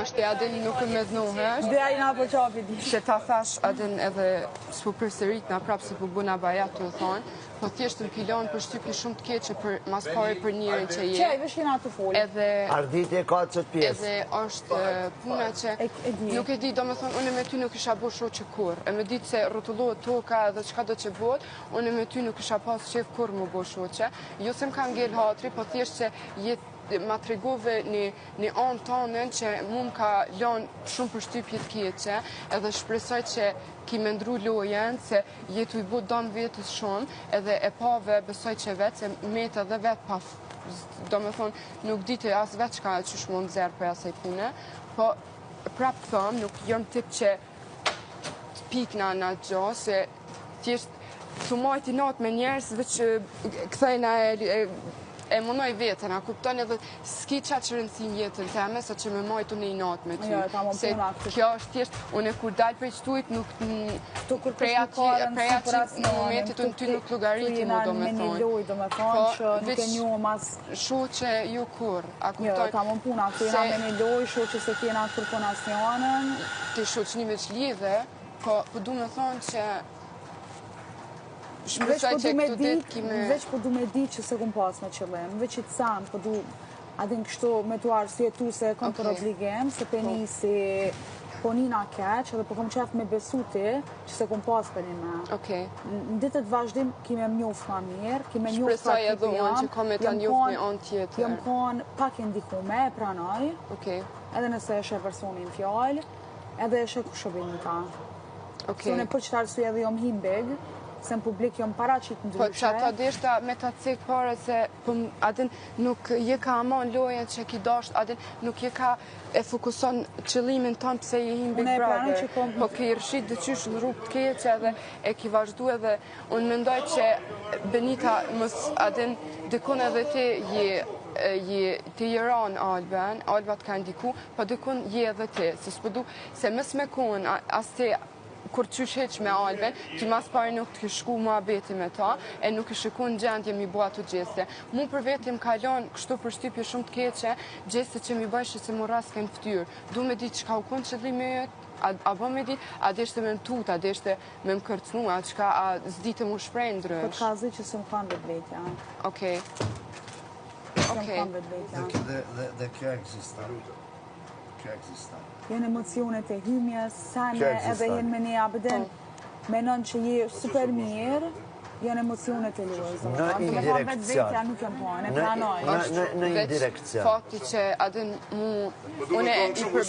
Është a din nuk më medhnohesh. Dhe ai na po qapi di. Që ta thash a din edhe s'po përsërit na prapë se po bëna bajat të thonë, po thjesht më ki lon përshtypje shumë të keqe për mas pari për njerin që je. Qe, veç kena të fol. Edhe Arditi e ka qët pjesë. Edhe është puna që E, e di. nuk e di, do me thonë, unë me ty nuk isha bo shoqe kurrë. E me ditë se rrotullohet toka edhe çka do që bëhet, unë me ty nuk isha pas qef kurrë mu bo shoqe. Jo se më ka ngel hatri, po thjesht që je ma tregove një një anë tanën që mu më ka lënë shumë përshtypje të keqe, edhe shpresoj që ki me ndru lojën, se je tu i bo dëm vetes shumë, edhe e pave besoj që vetë, se mete edhe vetë pa, do me thonë, nuk di të as vetë çka qysh mu nxerr prej asaj pune, po prap thom, nuk jam tip që të pikna në atë gjo, se thjesht tu majt inat me njerëz, veç kthejna e, e, e munoj veten, a kupton edhe s'ki qaq rëndësi në jetën teme, sa që me majt unë inat me ty. Jo, e tamam Se puna këtë. kjo është thjesht, unë kur dal prej qëtujt, nuk Këtu kur prej kush nuk ka aty, rëndësi prej për aty asnjërin, momentit këtu unë ty nuk llogariti këtu mu, jena do me me një thonë. lojë, do me thonë, Po, që nuk e veç njohëm as Shoqe jo kurr, a Jo, kupton? tamam puna, këtu jena Se me një lojë, shoqe se kena kërkon asnjënën. Ti shoqni veç lidhe, po, po du me thonë që Veç shpresoj po që du me këto dit, ditë ki me... veç po du me dit që se kum pas me qëllim, veç i të sam, po du, a din kështu me tu arsyetu se e kom për Okej. obligim, se pe Po. nisi, po nina keq, edhe po kom qef me besu ti që se kum pas për një me. Okej. Në ditët vazhdim ki me m'njoft ma mirë, ki me njoft Shpresoj çfarë edhe tipi unë jam, që kam me ta jam njoft kon- një anë tjetër. Jam kon pak e ndikume, e pranoj, Okej. edhe nëse e sheh personin fjalë, edhe e sheh kush o Benita. Se Okej. unë për qëtë arsye edhe jom him big, se në publik jom paraqit Po ndryshe. që ata deshta me ta cek pare se po m- a din nuk je ka ama në lojën që ki dasht, a din nuk je ka e fokuson qëllimin tonë pse je him Big Unë e pranoj Brother. që kom- Po ki rrshit dëqysh në rrugë të keqe edhe e ki vazhdu edhe unë mendoj që Benita mos a din dikun edhe ti je je ti je ranë Alben, Alba të ka ndiku, po dikun je edhe ti, se s'po du, se mos me kon, a- as ti kur qysh hiq me Alben, ti mas pari nuk të kish shku muhabeti me ta, e nuk ishe ku në gjendje mi bo ato gjeste. Mu për veti më ka lon kështu përshtypje shumë të keqe, gjeste që mi bëjshe se mu raske në fytyrë. Du me ditë çka u kon qëllimi yt, a, a bë me ditë, a deshte me më tut, a deshte me më kërcnu, a çka, a s'dite mu shprej Po të ndrysh. ka zi që s'm kanë vetvetja. Okej. S'm Okej. kanë vetvetja. Dhe, kjo- dhe, dhe, dhe kjo ekziston. Kjo ekziston. Janë emocionet e hymjes, sene, Kjo edhe ekziston. jenë me një abeden, menon që je super mirë, janë emocionet e lojës. do Në me thonë. Do me thonë indirekcion. vetvetja nuk jam po, e Në- pranoj. në- në Veç indirekcion. Fakti që a din mu, Po du me unë thonë i kështu, përba...